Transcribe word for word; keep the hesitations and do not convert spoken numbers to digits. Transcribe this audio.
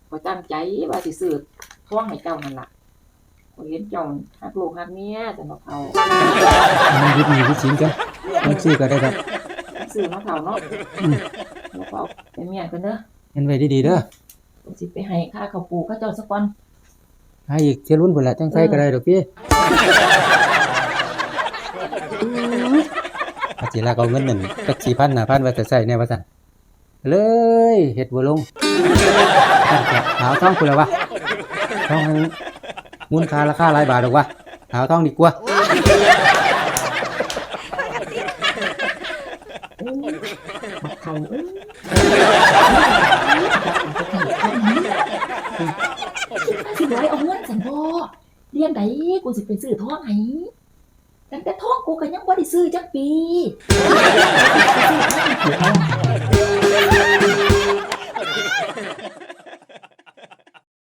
ข้อยตั้งใจว่าสิซื้อทองให้เจ้านั่นล่ะ ข้อยเห็นเจ้าฮักลูกฮักเมีย ซั่นดอกเฒ่า มันยึดหนี้ยึดสินกัน มันซื้อก็ได้ดอก ซื้อเนาะเฒ่าเนาะ อืม แล้วก็เอาไปเมียนกันเด้อ เห็นไว้ดีๆเด้อ ข้อยสิไปให้ค่าข้าวปลูกเขาเจ้าซะก่อน หาอีกเทื่อรุ่นพุ้นล่ะ จั่งใส่ก็ได้ดอกพี่ อืม อาจิรักเอาเงินนั่นจักสี่พันห้าพัน ว่าจะใส่แน่ว่าซั่น เลยเฮ็ดบ่ลง หาทองพุ้นล่ะวะ ทองมันมูลค่าราคาหลายบาทดอกวะ หาทองดีกว่า โอ้ย บักเฒ่าเอ้ย สิไหวเอาเงินซั่นบ่ เลี้ยงใดกูสิไปซื้อทองให้ ตั้งแต่ทองกูก็ยังบ่ได้ซื้อจักปี